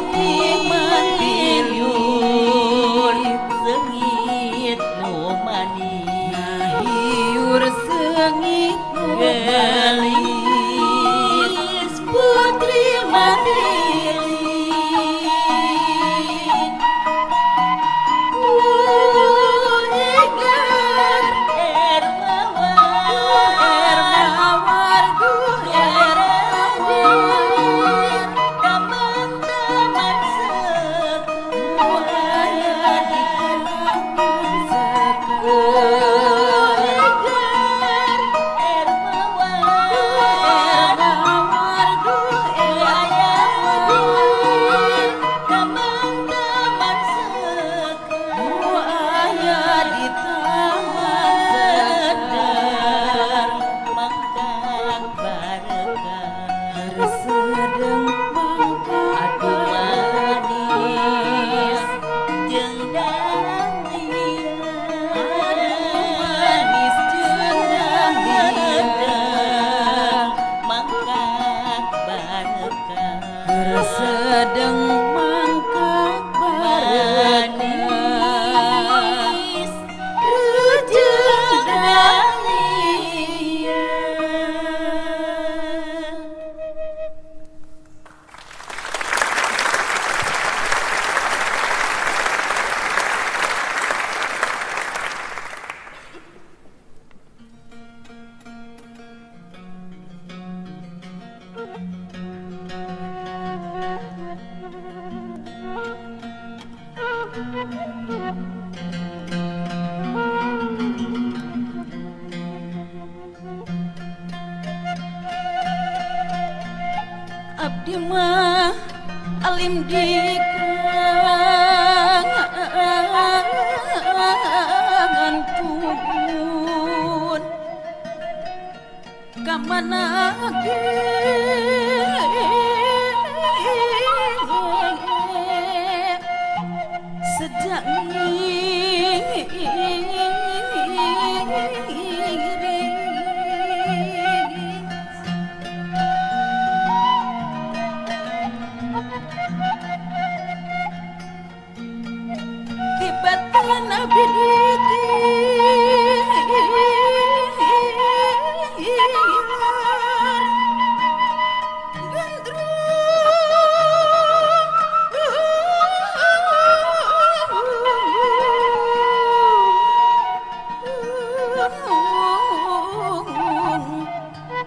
Putri Mantiur seungit nu manis Hiur seungit nu Geulis Putri Mantiur Sedeng mangkak manis rejeng dahlia. Abdi mah alim di kangan pun kamana ge sejak tibatan abdi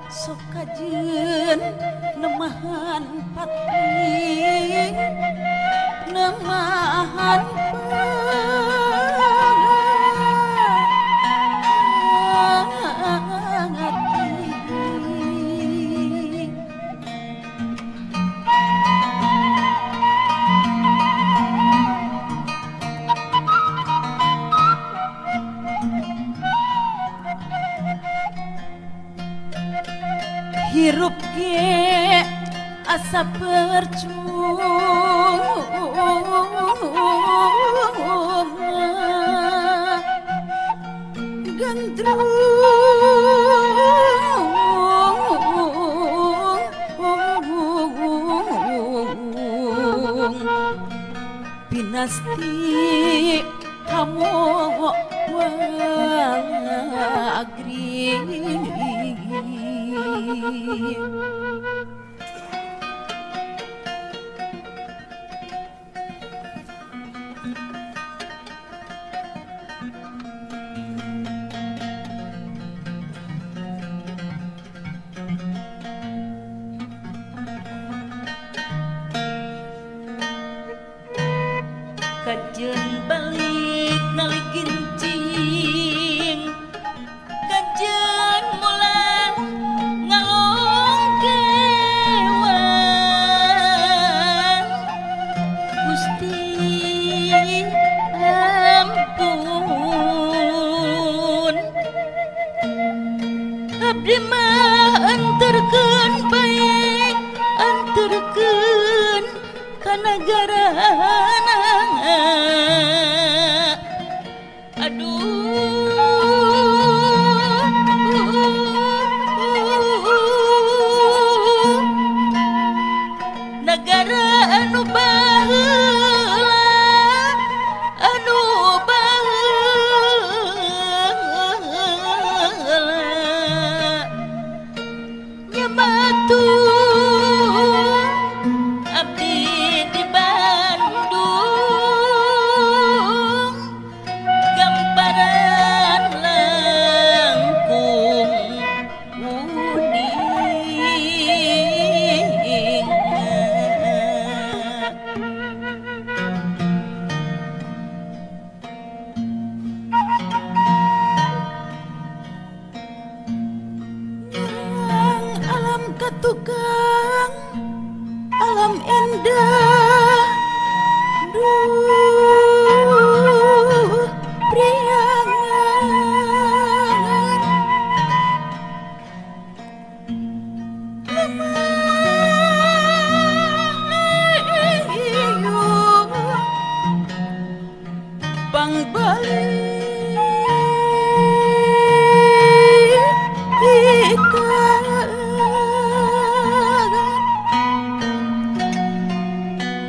sok kajeun nemahan pati nemahan hirup ge asa percuma gandrung pinasti kamu wagri. Kajeun balik ngalikincing kajeun mulang ngalongkewan Gusti ampun abdi mah anterkeun bae anterkeun ka nagarana. Aduh negara anu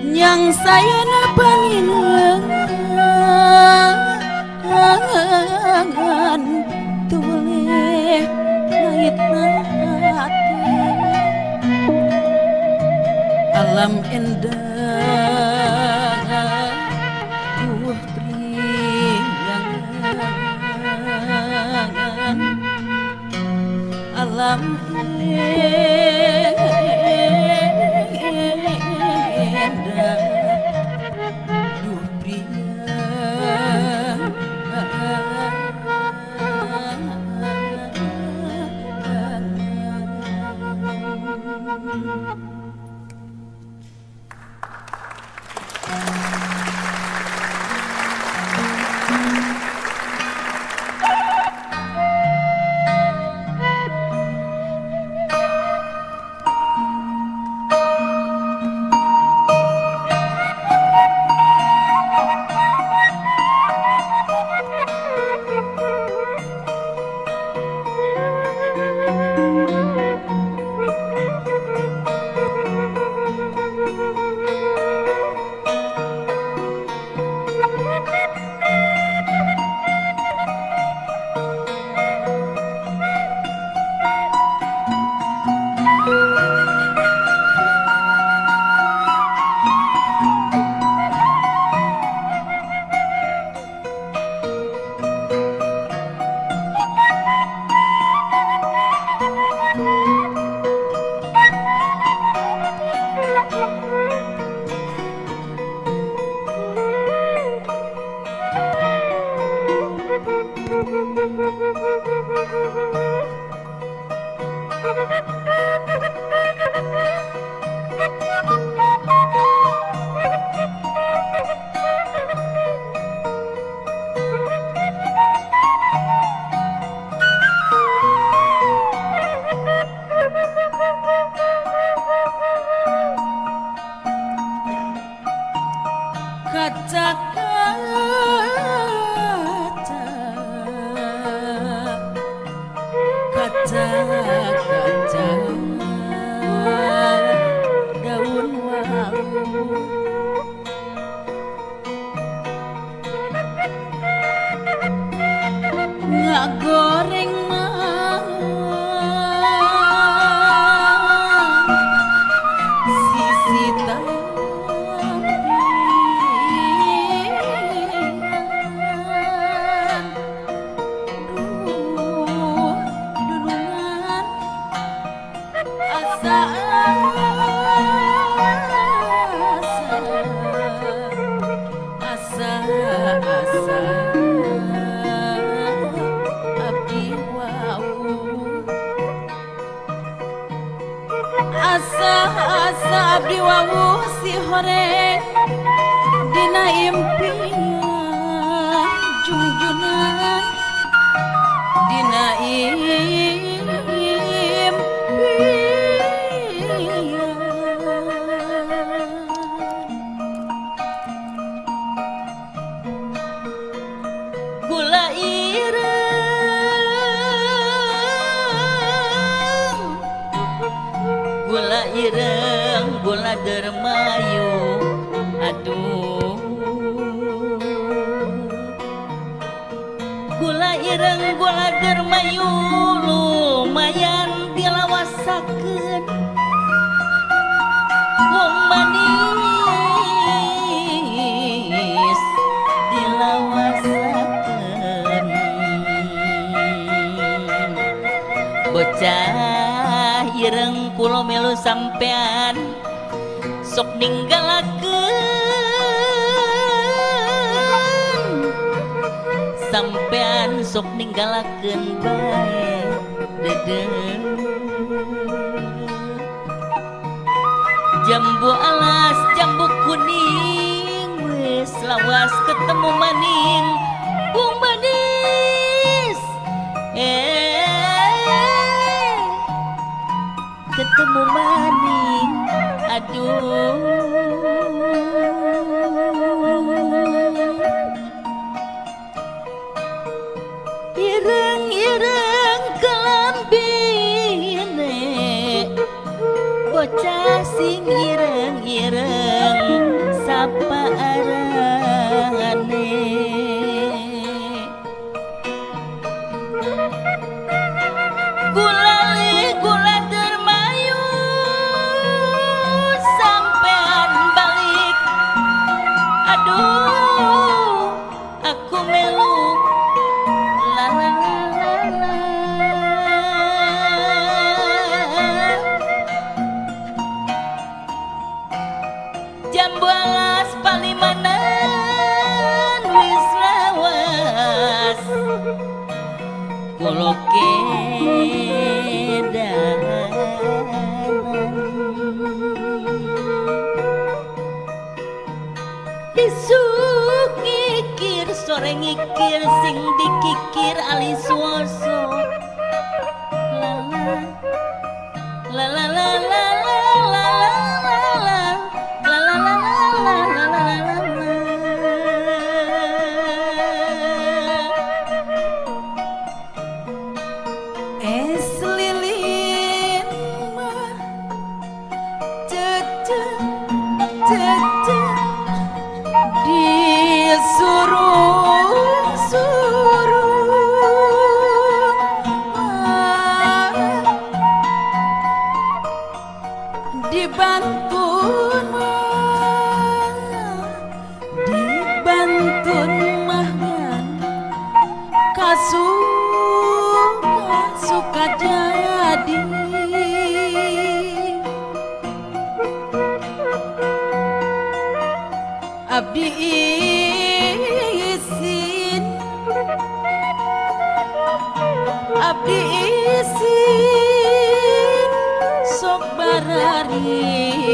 Yang saya paningan tuleh ngait hati alam indah duh priangan alam indah duh priangan. Kaca-kaca daun walu ngagoreng mah sisi tampilan duh dunungan asa asa asa abdi wau asa asa abdi wau si horeng dina impian jungjunan dina impian. Gula ireng, gula ireng, gula dermayu, aduh. Gula ireng, gula dermayu, lumayan dilawasakeun. Wong manis dilawasakeun. Bocah ireng kula melu sampean sok ninggalakeun sampean sok ninggalakeun bae deudeuh. Jambu alas jambu kuning wis lawas ketemu maning bung manis ketemu maning aduh. Ireng-ireng kelambine bocah sing ireng-ireng. Apa arane gulali gula dermayu sampean balik. Aduh aku melu la la la la. Jambu alas palimanan wis lawas kula kedanan. Isuk ngikir sore ngikir sing dikikir alis woso la la la la la la la la la la la la la la la. Es lilin mah cece cece disuruh suruh dibantun mah dibantun mah kasuka suka jadi abdi isin abdi isin sok bararingung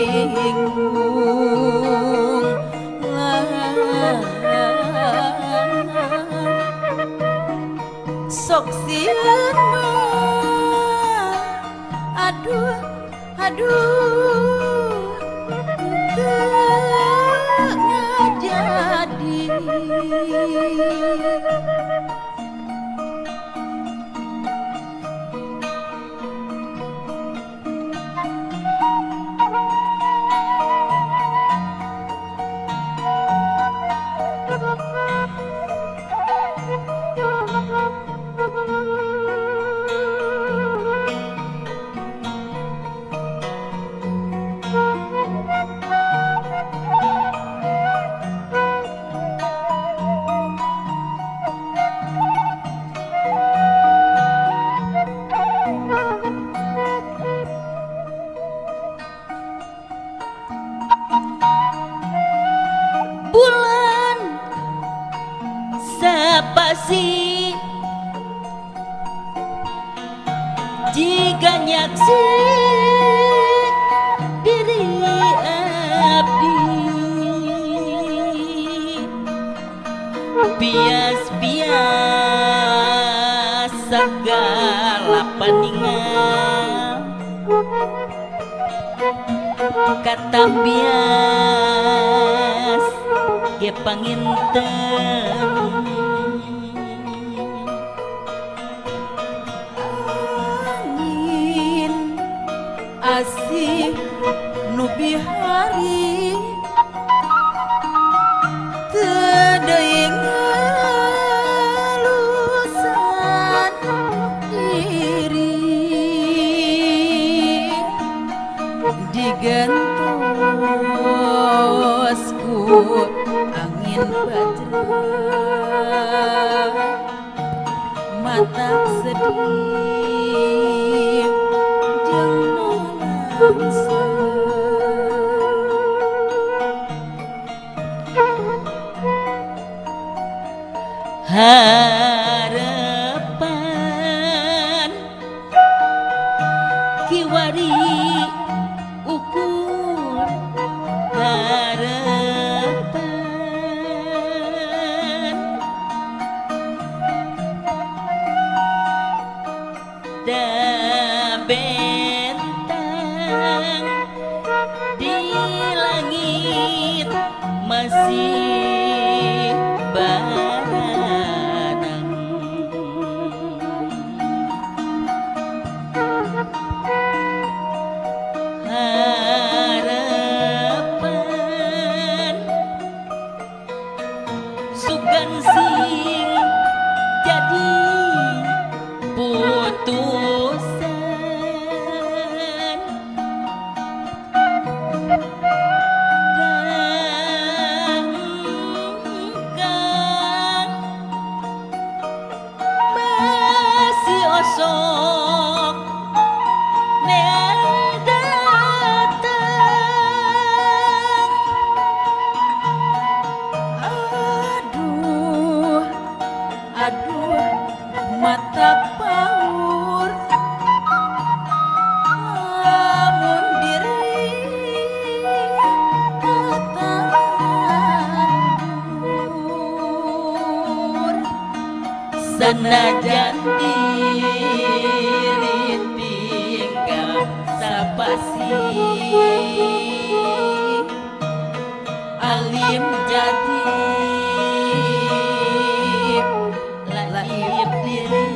sok sieun mah aduh aduh teu ngajadi. Bulan sapasi jika nyaksi diri abdi bias-bias segala paningal kata bias ge panginten. Angin asih nu bihari teu deui ngalusan diri digentos ku angin bajra mata sedih jeung nalangsa. Harapan kiwari ukur harapan da bentang di langit masih baranang. Harapan Sanajan diri tinggal sapasi alim jadi laib diri.